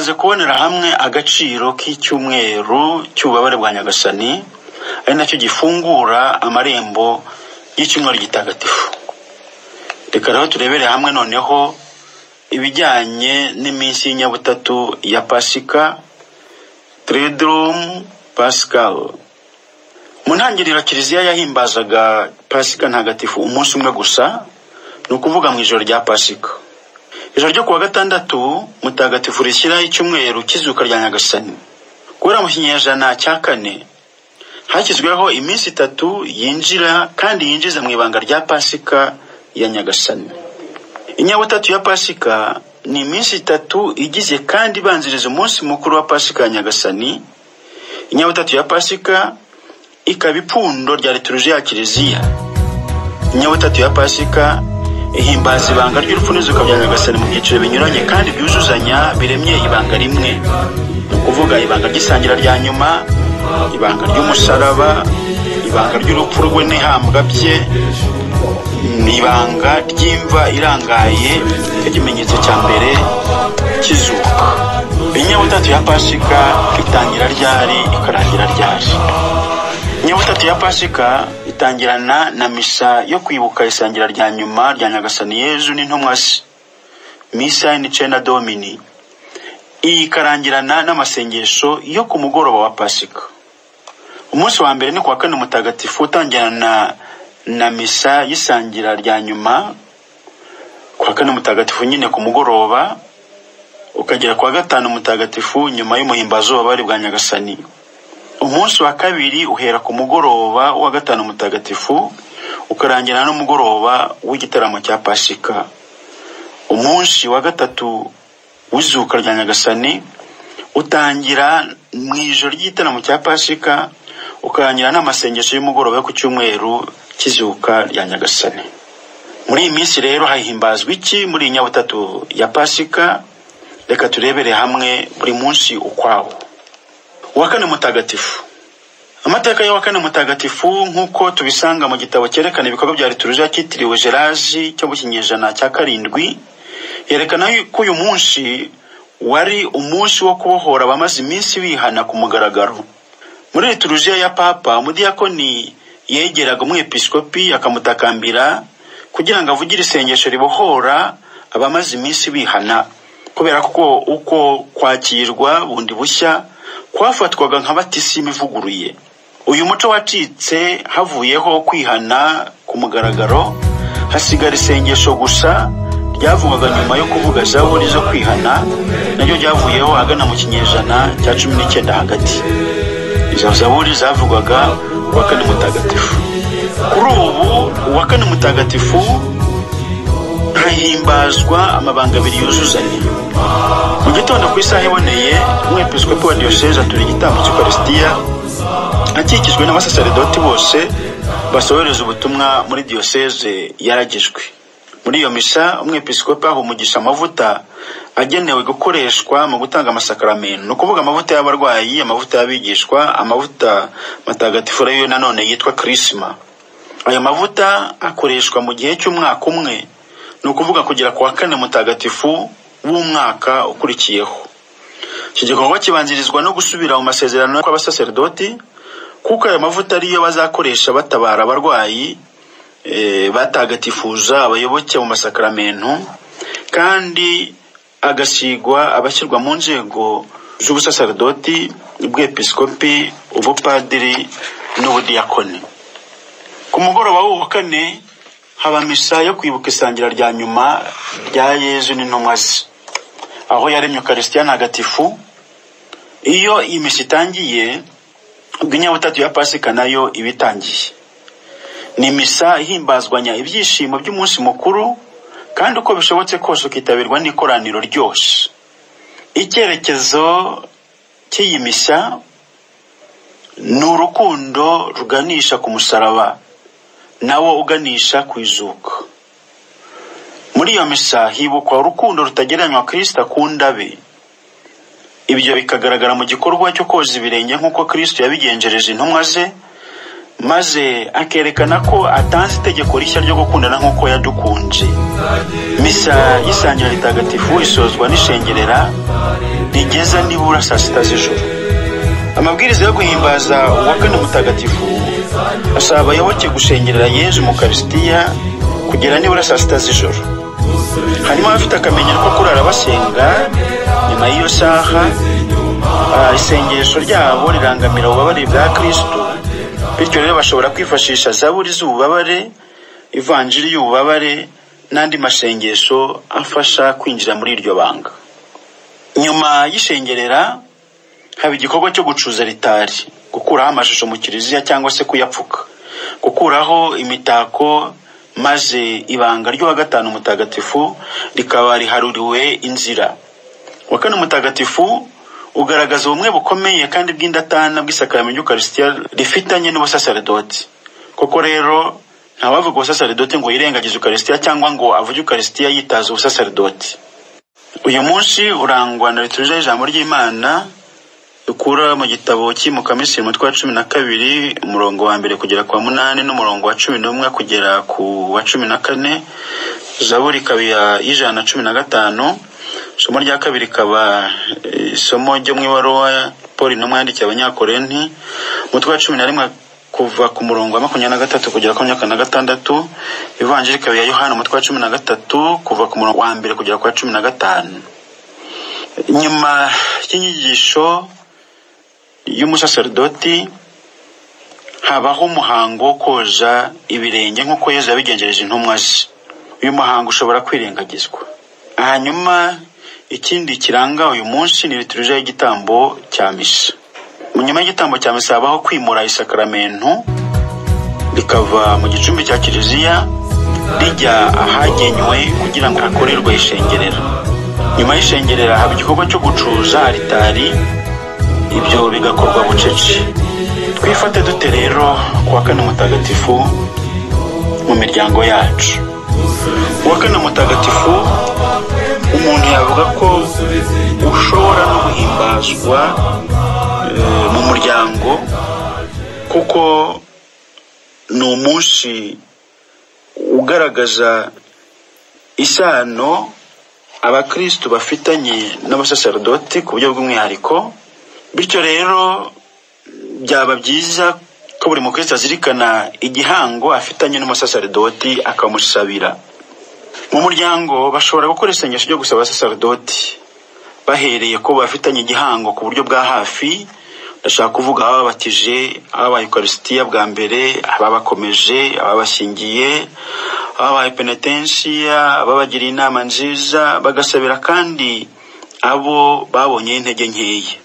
Tumaze kubonera hamwe agaciro k'icyumweru cy'ububabare bwa Nyagasani, ari nacyo gifungura amarembo y'icyumweru gitagatifu. Reka rero turebere hamwe noneho ibijyanye n'iminsi y'inyabutatu ya Pasika, Triduum Pascal. Mu ntangiriro Kiliziya yahimbazaga Pasika ntagatifu umunsi umwe gusa, ni ukuvuga mu ijoro rya Pasika. Ijoro ryo kuwa gatandatu mutagatifu rishyiraho icyumweru cy'izuka rya Nyagasani. Guhera mu kinyejana cya kane hashyizweho iminsi itatu yinjira kandi yinjiza mu ibanga rya Pasika ya Nyagasani. Inyabutatu ya Pasika ni iminsi itatu igize kandi ibanziriza umunsi mukuru wa Pasika ya Nyagasani. Inyabutatu ya Pasika ikaba ipfundo rya liturujia ya Kiliziya. Inyabutatu ya Pasika ihimbaza ibanga ry'urupfu n'izuka bya Nyagasani mu byiciro binyuranye kandi byuzuzanya, biremye ibanga rimwe, ni ukuvuga ibanga ry'isangira rya nyuma, ibanga ry'umusaraba, ibanga ry'urupfu rwe n'ihambwa bye, ni ibanga ry'imva irangaye nk'ikimenyetso cya mbere cy'izuka. Inyabutatu ya Pasika itangira ryari ikarangira ryari? Inyabutatu ya Pasika itangirana na misa yo kwibuka isangira rya nyuma rya Nyagasani Yezu n'intumwa ze, Missa in Cena Domini. Iyi ikarangirana n'amasengesho yo ku mugoroba wa Pasika. Umunsi wa mbere ni kuwa kane mutagatifu, utangirana na misa y'isangira rya nyuma kuwa kane mutagatifu nyine ku mugoroba, ukagera kuwa gatanu mutagatifu nyuma y'umuhimbazo w'ububabare bwa Nyagasani. Umunsi wa kabiri uhera ku mugoroba wa gatanu mutagatifu, ukarangira n'umugoroba w'igitaramo cya Pasika. Umunsi wa gatatu w'izuka rya Nyagasani utangira mu ijoro ry'igitaramo cya Pasika, ukarangira n'amasengesho y'umugoroba yo ku cyumweru cy'izuka rya Nyagasani. Muri iyi minsi rero hahimbazwa iki muri iyi nyabutatu ya Pasika? Reka turebere hamwe buri munsi ukwawo. Uwa kane mutagatifu. Amateka y'uwa kane mutagatifu nk'uko tubisanga mu gitabo cyerekana ibikorwa bya liturujia cyitiriwe Gerazi cyo mu kinyejana cya karindwi, yerekana ko uyu munsi wari umunsi wo kubohora abamaze iminsi bihana ku mugaragaro. Muri liturujia ya Papa, umudiyakoni yegeraga umwepiskopi akamutakambira kugira ngo avugire isengesho ribohora abamaze iminsi bihana, kubera ko uko kwakirwa bundi bushya kwafatwaga nka batisimu ivuguruye. Uyu muco wacitse havuyeho kwihana ku mugaragaro, hasigara isengesho gusa ryavugwaga nyuma yo kuvuga zaburi zo kwihana, naryo ryavuyeho ahagana mu kinyejana cya 19 hagati. Izo zaburi zavugwaga uwa kane mutagatifu. Kuri ubu uwa kane mutagatifu hahimbazwa amabanga abiri yuzuzanya. Mu gitondo ku isaha iboneye, umwepiskopi wa diyoseze atura igitambo cy'Ukarisitiya akikijwe n'abasaseredoti bose basohoreza ubutumwa muri diyoseze yaragijwe. Muri iyo misa umwepiskopi aha umugisha amavuta agenewe gukoreshwa mu gutanga amasakaramentu, ni ukuvuga amavuta y'abarwayi, amavuta y'abigishwa, amavuta matagatifu ariyo nanone yitwa kirisima. Ayo mavuta akoreshwa mu gihe cy'umwaka umwe, ni ukuvuga kugera ku wa kane mutagatifu w'umwaka ukurikiyeho. Iki gikorwa kibanzirizwa no gusubira mu masezerano kw'abasaserdoti, kuko ayo mavuta ariyo bazakoresha batabara abarwayi, batagatifuza abayoboke mu masakaramentu, kandi agasigwa abashyirwa mu nzego z'ubusaserdoti, ubwepiskopi, ubupadiri n'ubudiyakoni. Ku mugoroba w'uwa kane haba misa yo kwibuka isangira rya nyuma rya Yezu n'intumwa ze, aho yaremye Ukarisitiya ntagatifu. Iyo iyi misa itangiye, ubwo inyabutatu ya Pasika nayo iba itangiye. Ni misa ihimbazwanya ibyishimo by'umunsi mukuru, kandi uko bishobotse kose ukitabirwa n'ikoraniro ryose. Icyerekezo cy'iyi misa ni urukundo ruganisha ku musaraba, nawo uganisha ku izuka. Muri iyo misa hibukwa urukundo rutagereranywa Kristo akunda abe. Ibyo bikagaragara mu gikorwa cyo koza ibirenge nk'uko Kristo yabigenjereje intumwa ze maze akerekana ko atanze itegeko rishya ryo gukundana nk'uko yadukunze. Misa y'isangira ritagatifu isozwa n'ishengerera rigeza nibura saa 6 z'ijoro. Amabwiriza yo guhimbaza uwa kane mutagatifu asaba abayoboke gushengerera Yezu mu Karisitiya kugera nibura saa 6 z'ijoro. Hanyuma abafite akamenyero ko kurara basenga nyuma y'iyo saha, isengesho ryabo rirangamira ububabare bwa Kristo. Bityo rero bashobora kwifashisha zaburi z'ububabare, ivanjiri y'ububabare n'andi masengesho afasha kwinjira muri iryo banga. Nyuma y'ishengerera haba igikorwa cyo gucuza ritari, gukuraho amashusho mu kiliziya cyangwa se kuyapfuka, gukuraho imitako, maze ibanga ry'uwa gatanu mutagatifu rikaba riharuriwe inzira. Uwa kane mutagatifu ugaragaza ubumwe bukomeye kandi bw'indatana bw'isakaramentu ry'Ukarisitiya rifitanye n'ubusasaridoti. Koko rero ntawavuga ubusasaridoti ngo yirengagize Ukarisitiya cyangwa ngo avuge Ukarisitiya yitaza ubusasaridoti. Uyu munsi urangwa na liturujia y'ijambo ry'Imana dukura mu gitabo cy'Imukamisiri umutwe wa 12 umurongo wa 1 kugera ku wa 8 n'umurongo wa 11 kugera ku wa 14, Zaburi ikaba ya 115, isomo rya kabiri ikaba isomo ryo mu ibaruwa Paul intumwa yandikiye Abanyakorenti umutwe wa 11 kuva ku murongo wa 23 kugera ku 26, Ivanjiri ikaba ya Yohana umutwe wa 13 kuva ku murongo wa 1 kugera ku wa 15. Nyuma y'inyigisho y'umusaserdoti habaho umuhango wo koza ibirenge nk'uko Yezu yabigenjereje intumwa ze. Uyu muhango ushobora kwirengagizwa. Hanyuma ikindi kiranga uyu munsi ni liturujia y'igitambo cya misa. Nyuma y'igitambo cya misa habaho kwimura isakaramentu rikava mu gicumbi cya kiliziya rijya ahagenywe kugira ngo hakorerwe ishengerera. Nyuma y'ishengerera haba igikorwa cyo gucuza alitari, ibyo bigakorwa bucece. Twifate dute rero kuwa kane mutagatifu mu miryango yacu? Uwa kane mutagatifu umuntu yavuga ko ushobora no guhimbazwa mu muryango, kuko ni umunsi ugaragaza isano abakristo bafitanye n'abasaserdoti ku buryo bw'umwihariko. Bityo rero byaba byiza ko buri mukristo azirikana igihango afitanye n'umusaserdoti akamusabira. Mu muryango bashobora gukora isengesho ryo gusaba abasaserdoti bahereye ko bafitanye igihango ku buryo bwa hafi. Ndashaka kuvuga ababatije, ababaye Ukarisitiya bwa mbere, ababakomeje, ababashyingiye, ababaye penetensiya, ababagiriye inama nziza, bagasabira kandi abo babonye intege nkeya.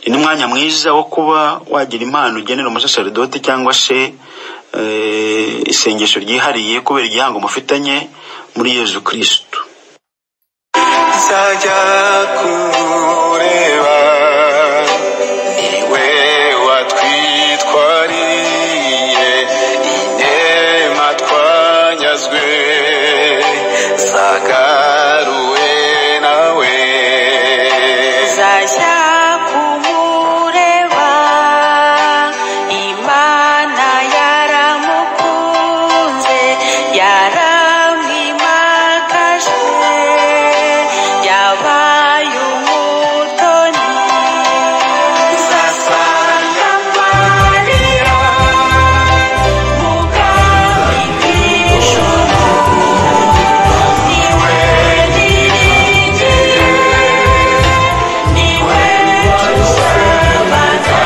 Ni n'umwanya mwiza wo kuba wagira impano ugenera umusaserdoti cyangwa se isengesho ryihariye kubera igihango mufitanye muri Yezu Kristo. Nzajya kumureba niwe watwitwariye inema twanyazwe, zagaruwe nawe. Nzajya kumureba Imana yaramukunze, yaramwimakaje, yabaye umutoni. Nzasanga Mariya mu bwami bw'ijuru, niwe niringiye, niwe tuzabana.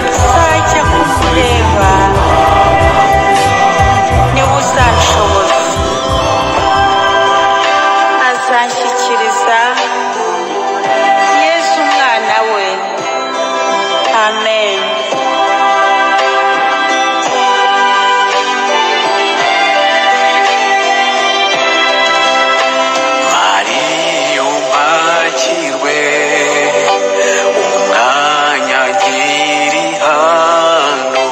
Nzajya kumureba niwe uzanshoboza, azanshyikiriza Yezu umwana we. Amen. Mariya umpakirwe umwanya nkiri hano,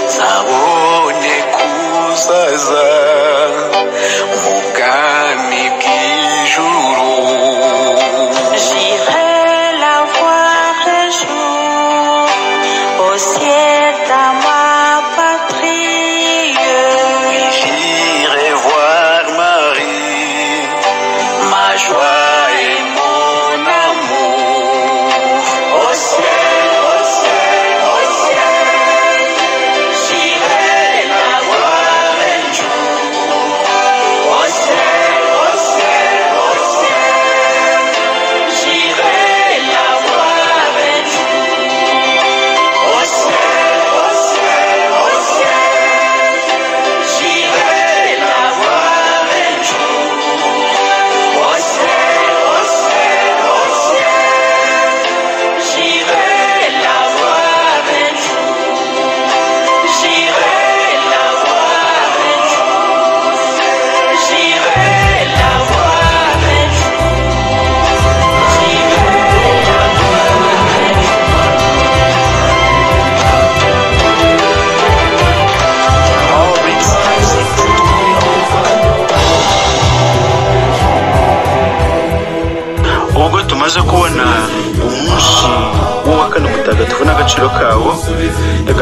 nzabone kuzaza mu bwami bw'ijuru.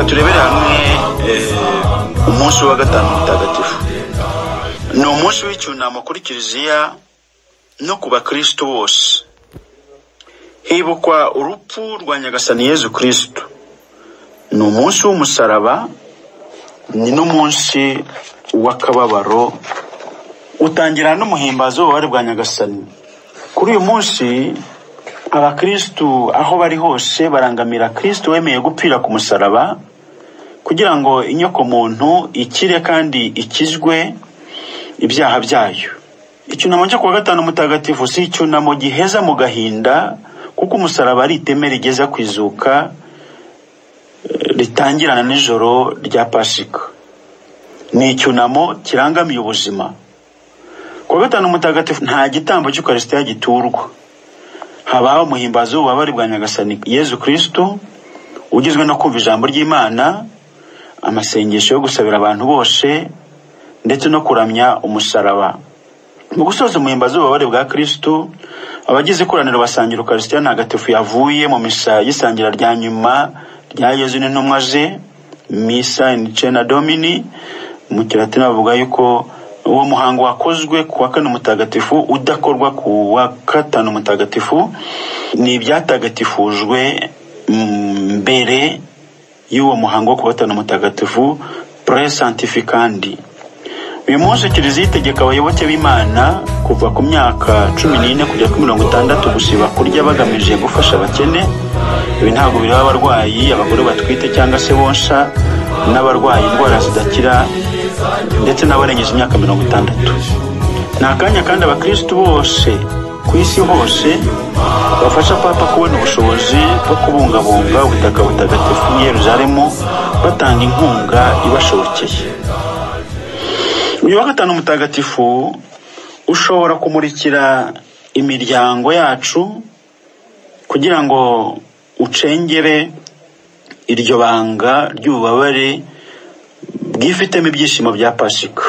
Turebere hamwe umunsi wa gatanu mutagatifu. Ni umunsi w'icyunamo kuri Kiliziya no ku bakristo bose. Hibukwa urupfu rwa Nyagasani Yezu Kristo. Ni umunsi w'umusaraba, ni n'umunsi w'akababaro, utangira n'umuhimbazo w'ububabare bwa Nyagasani. Kuri uyu munsi abakristu aho bari hose barangamira Kristo wemeye gupfira ku musaraba kugira ngo inyokomuntu ikire kandi ikizwe ibyaha byayo. Icyunamo cyo kuwa gatanu mutagatifu si icyunamo giheza mu gahinda, kuko umusaraba ari iteme rigeza ku izuka ritangirana n'ijoro rya Pasika. Ni icyunamo kirangamiye ubuzima. Kuwa gatanu mutagatifu nta gitambo cy'Ukarisitiya giturwa. Habaho umuhimbazo w'ububabare bwa Nyagasani Yezu Kristo, ugizwe no kumva ijambo ry'Imana, amasengesho yo gusabira abantu bose, ndetse no kuramya umusaraba. Mu gusoza umuhimbazo w'ububabare bwa Kristo, abagize ikoraniro basangira Ukarisitiya ntagatifu yavuye mu misa y'isangira rya nyuma rya Yezu n'intumwa ze, misa in cena Domini. Mu Kilatini bavuga yuko uwo muhango wakozwe ku wa kane mutagatifu udakorwa ku wa gatanu mutagatifu, ni ibyatagatifujwe mbere y'uwo muhango wo ku wa gatanu mutagatifu, pre-sanctificandi. Uyu munsi Kiliziya itegeka abayoboke b'Imana kuva ku myaka 14 kugera kuri 60 gusiba kurya bagamije gufasha abakene. Ibi ntabwo bireba abarwayi, abagore batwite cyangwa se bonsa, n'abarwaye indwara zidakira, ndetse n'abarengeje imyaka 60. Ni akanya kandi abakristu bose ku isi hose bafasha Papa kubona ubushobozi bwo kubungabunga ubutaka butagatifu bw'i Yerusalemu, batanga inkunga ibashobokeye. Uyu wa gatanu mutagatifu ushobora kumurikira imiryango yacu kugira ngo ucengere iryo banga ry'ububabare bwifitemo ibyishimo bya Pasika.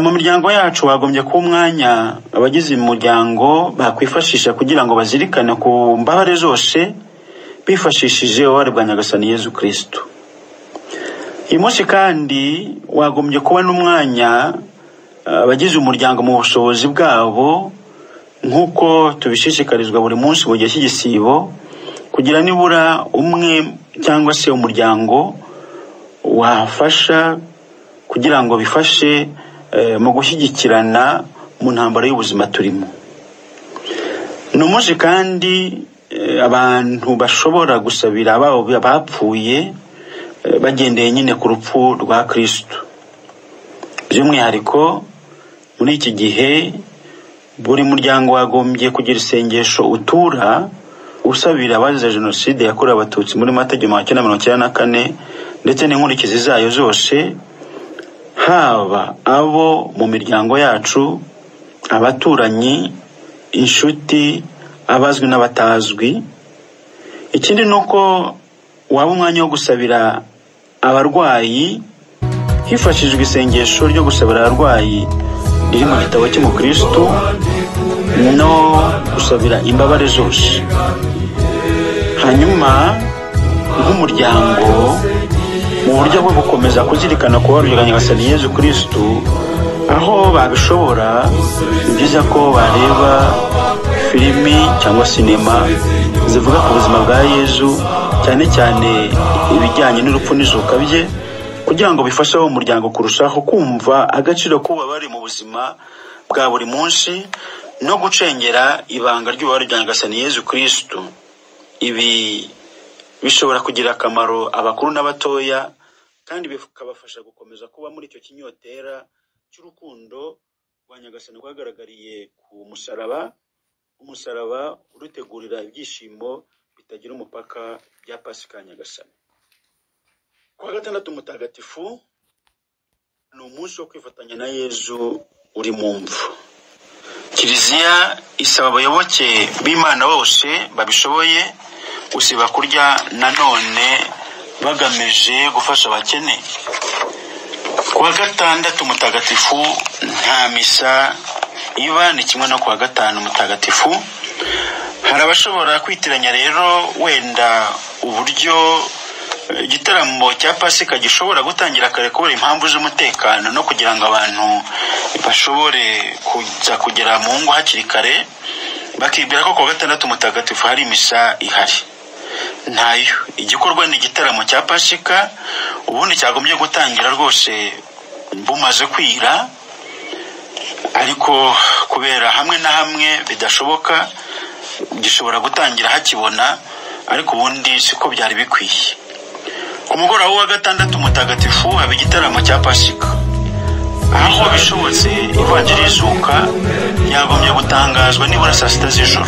Mu miryango yacu bagombye kuba umwanya abagize umuryango bakwifashisha kugira ngo bazirikane ku mbabare zose bifashishije ububabare bwa Nyagasani Yezu Kristo. Uyu munsi kandi wagombye kuba n'umwanya abagize umuryango mu bushobozi bwabo, nk'uko tubishishikarizwa buri munsi mu gihe cy'igisibo, kugira nibura umwe cyangwa se umuryango wafasha kugira ngo bifashe mu gushyigikirana mu ntambara y'ubuzima turimo. Ni umunsi kandi abantu bashobora gusabira ababo bapfuye bagendeye nyine ku rupfu rwa Kristo. By'umwihariko muri iki gihe buri muryango wagombye kugira isengesho utura usabira abazize jenoside yakorewe Abatutsi muri Mata 1994 ndetse n'inkurikizi zayo zose, haba abo mu miryango yacu, abaturanyi, inshuti, abazwi n'abatazwi. Ikindi ni uko waba umwanya wo gusabira abarwayi hifashishijwe isengesho ryo gusabira abarwayi riri mu gitabo cy'umukristo, no gusabira imbabare zose. Hanyuma nk'umuryango, mu buryo bwo gukomeza kuzirikana kubabarira Nyagasani Yezu Kristo, aho babishobora ni byiza ko bareba filimi cyangwa sinema zivuga ku buzima bwa Yezu, cyane cyane ibijyanye n'urupfu n'izuka bye, kugira ngo bifashe abo mu muryango kurushaho kumva agaciro k'ububabare mu buzima bwa buri munsi no gucengera ibanga ry'ububabare bwa Nyagasani Yezu Kristo. Ibi bishobora kugira akamaro abakuru n'abatoya, kandi bikabafasha gukomeza kuba muri icyo kinyotera cy'urukundo rwa Nyagasani rwagaragariye ku musaraba, umusaraba urutegurira ibyishimo bitagira umupaka bya Pasika ya Nyagasani. Kuwa gatandatu mutagatifu ni umunsi wo kwifatanya na Yezu uri mu mva. Kiliziya isaba abayoboke b'Imana bose babishoboye gusiba kurya nanone bagamije gufasha abakene. Kuwa gatandatu mutagatifu nta misa iba, ni kimwe no kuwa gatanu mutagatifu. Hari abashobora kwitiranya rero wenda uburyo Igitaramo cya Pasika gishobora gutangira kare kubera impamvu z'umutekano no kugira ngo abantu bashobore kuza kugera mu ngo hakiri kare, bakibwira ko kuwa gatandatu mutagatifu hari misa ihari. Ntayo. Igikorwa ni igitaramo cya Pasika, ubundi cyagombye gutangira rwose bumaze kwira, ariko kubera hamwe na hamwe bidashoboka gishobora gutangira hakibona, ariko ubundi siko byari bikwiye. Ku mugoroba wa gatandatu mutagatifu haba igitaramo cya Pasika. Aho bishobotse ivanjiri y'izuka yagombye gutangazwa nibura saa 6 z'ijoro.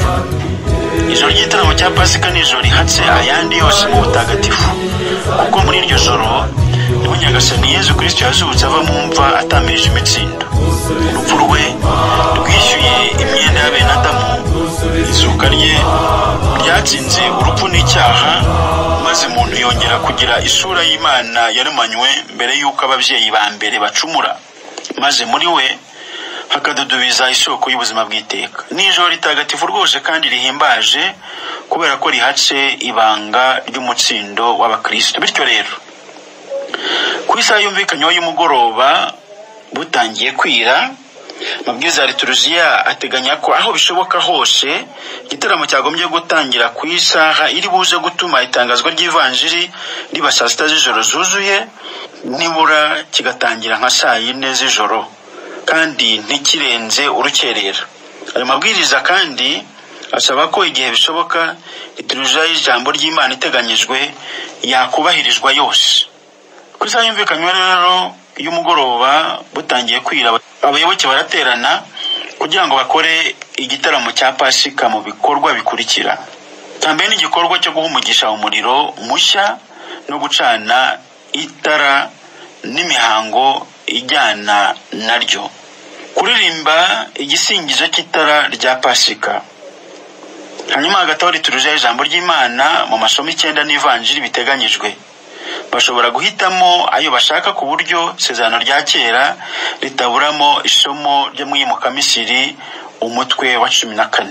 Ijoro ry'igitaramo cya Pasika ni ijoro rihatse ayandi yose mu butagatifu, kuko muri iryo joro niho Nyagasani Yezu Kristo yazutse ava mu mva atamirije imitsindo. Urupfu rwe rwishyuye imyenda ya bene Adamu, izuka rye ryatsinze urupfu n'icyaha, maze umuntu yongera kugira isura y'Imana yaremanywe mbere y'uko ababyeyi ba mbere bacumura, maze muri we hakadudubiza isoko y'ubuzima bw'iteka. Ni ijoro ritagatifu rwose kandi rihimbaje, kubera ko rihatse ibanga ry'umutsindo w'abakristo. Bityo rero ku isaha yumvikanyweho y'umugoroba butangiye kwira, amabwiriza ya liturujia ateganya ko aho bishoboka hose igitaramo cyagombye gutangira ku isaha iri buze gutuma itangazwa ry'ivanjiri riba saa 6 z'ijoro zuzuye, nibura kigatangira nka saa 4 z'ijoro, kandi ntikirenze urukerera. Ayo mabwiriza kandi asaba ko igihe bishoboka liturujia y'ijambo ry'Imana iteganyijwe yakubahirizwa yose. Ku isaha yumvikanywe rero y'umugoroba butangiye kwira, abayoboke baraterana kugira ngo bakore igitaramo cya Pasika mu bikorwa bikurikira. Cyambere ni igikorwa cyo guha umugisha umuriro mushya no gucana itara n'imihango ijyana naryo, kuririmba igisingizo cy'itara rya Pasika. Hanyuma hagati aho liturujia y'ijambo ry'Imana mu masomo 9 n'ivanjiri biteganyijwe. Bashobora guhitamo ayo bashaka ku buryo isezerano rya kera ritaburamo isomo ryo mu Iyimukamisiri umutwe wa 14.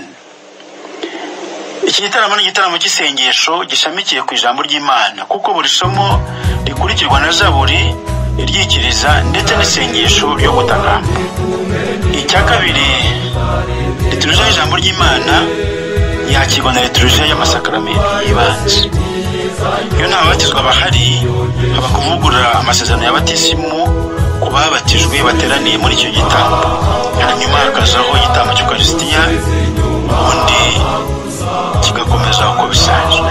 Iki gitaramo ni igitaramo cy'isengesho gishamikiye ku ijambo ry'Imana, kuko buri somo rikurikirwa na zaburi iryikiriza ndetse n'isengesho ryo gutakamba. Icya kabiri, liturujia y'ijambo ry'Imana yakirwa na liturujia y'amasakaramentu y'ibanze. Iyo nta babatizwa bahari, haba kuvugurura amasezerano ya batisimu ku babatijwe bateraniye muri icyo gitambo, hanyuma hakazaho igitambo cy'Ukarisitiya, ubundi kigakomeza uko bisanzwe.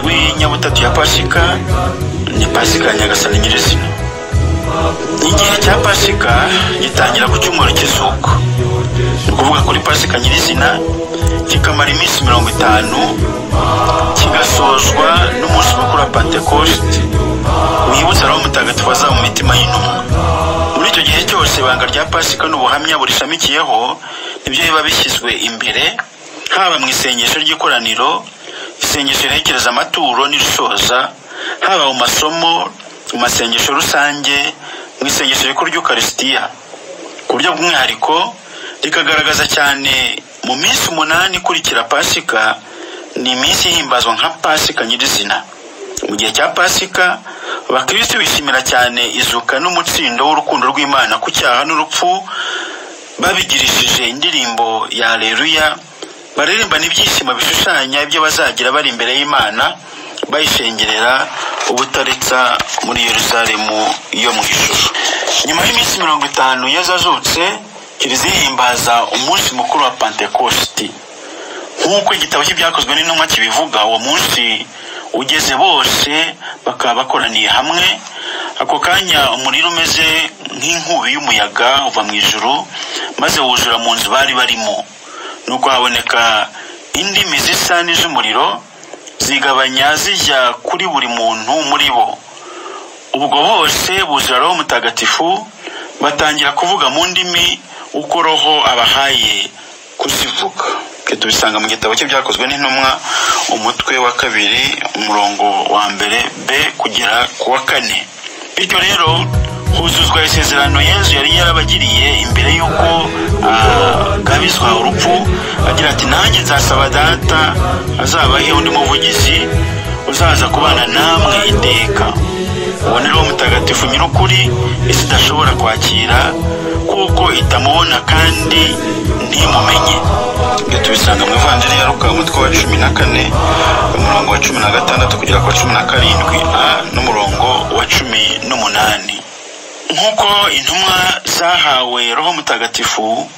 W'inyabutatu ya Pasika ni Pasika ya Nyagasani nyirizina. Igihe cya Pasika gitangira ku cyumweru cy'izuka, ni ukuvuga kuri Pasika nyirizina, kikamara iminsi 50, kigasozwa n'umunsi mukuru wa Pentekoste wibutsa Roho Mutagatifu azaba mu mitima y'intumwa. Muri icyo gihe cyose ibanga rya Pasika n'ubuhamya burishamikiyeho nibyo biba bishyizwe imbere, haba mu isengesho ry'ikoraniro, isengesho riherekeza amaturo n'irisoza, haba mu masomo, mu masengesho rusange, mu isengesho rikuru ry'Ukarisitiya. Ku buryo bw'umwihariko rikagaragaza cyane mu minsi 8 ikurikira Pasika, ni iminsi ihimbazwa nka Pasika nyirizina. Mu gihe cya Pasika, abakristo bishimira cyane izuka n'umutsindo w'urukundo rw'Imana ku cyaha n'urupfu, babigirishije indirimbo ya Alleluya, baririmbana ibyishimo bishushanya ibyo bazagira bari imbere y'Imana, bayishengerera ubutaretsa muri Yerusalemu yo mu ijuru. Nyuma y'iminsi 50 Yezu azutse, Kiliziya ihimbaza umunsi mukuru wa Pentekosti. Nk'uko igitabo cy'Ibyakozwe n'Intumwa kibivuga, uwo munsi ugeze bose bakaba bakoraniye hamwe. Ako kanya umuriro umeze nk'inkubi y'umuyaga uva mu ijuru, maze wuzura mu nzu bari barimo. Nuko haboneka indimi zisa n'iz'umuriro, zigabanya zijya kuri buri muntu muri bo. Ubwo bose buzura Roho Mutagatifu, batangira kuvuga mu ndimi uko Roho abahaye kuzivuga. Tubisanga mu gitabo cy'Ibyakozwe n'Intumwa, umutwe wa 2, umurongo wa 1 b kugera ku wa 4. Bityo rero huzuzwa isezerano Yezu yari yarabagiriye imbere y'uko agabizwa urupfu, agira ati: nanjye nzasaba Data azabahe undi muvugizi uzaza kubana namwe iteka. Uwo ni Roho Mutagatifu nyir'ukuri isi idashobora kwakira, kuko itamubona kandi ntimumenye. Ibyo tubisanga mu Ivanjiri ya Luka, umutwe wa 14, umurongo wa 16 kugera ku wa 17 a n'umurongo wa 18. Nk'uko intumwa zahawe Roho Mutagatifu,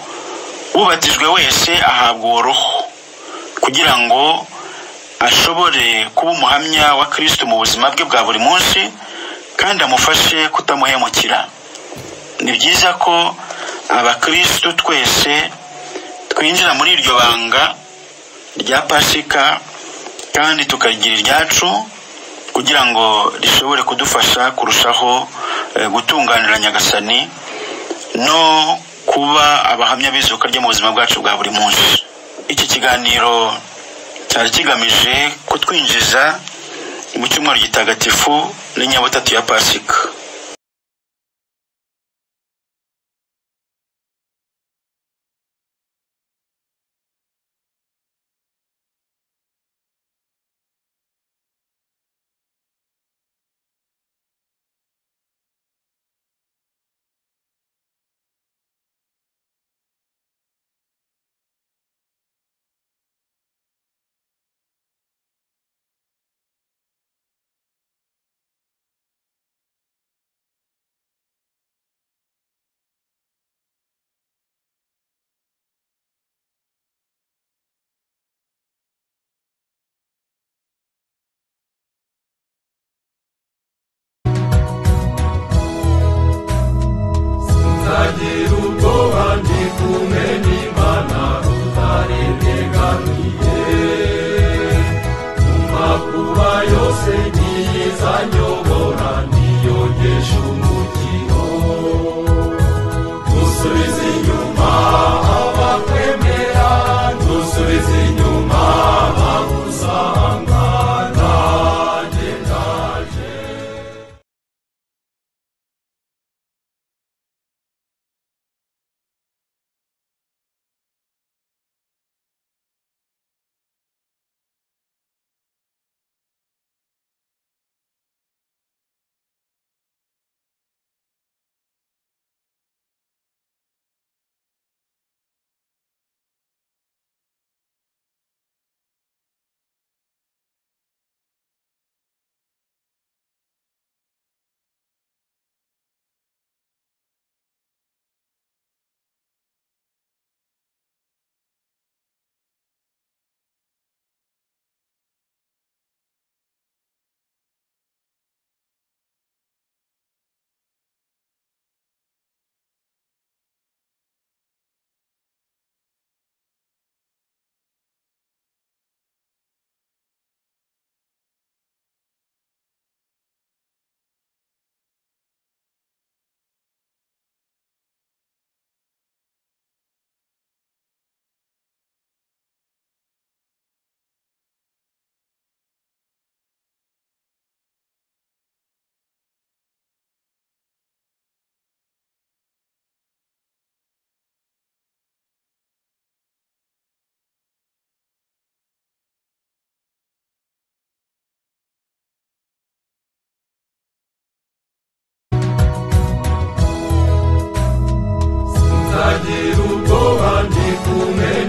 ubatijwe wese ahabwa uwo Roho kugira ngo ashobore kuba umuhamya wa Kristo mu buzima bwe bwa buri munsi, kandi amufashe kutamuhemukira. Ni byiza ko abakristo twese twinjira muri iryo banga rya Pasika kandi tukagira iryacu, kugira ngo rishobore kudufasha kurushaho gutunganira Nyagasani no kuba abahamya b'izuka rye mu buzima bwacu bwa buri munsi. Iki kiganiro cyari kigamije kutwinjiza mu cyumweru gitagatifu n'inyabutatu ya Pasika. Kumene.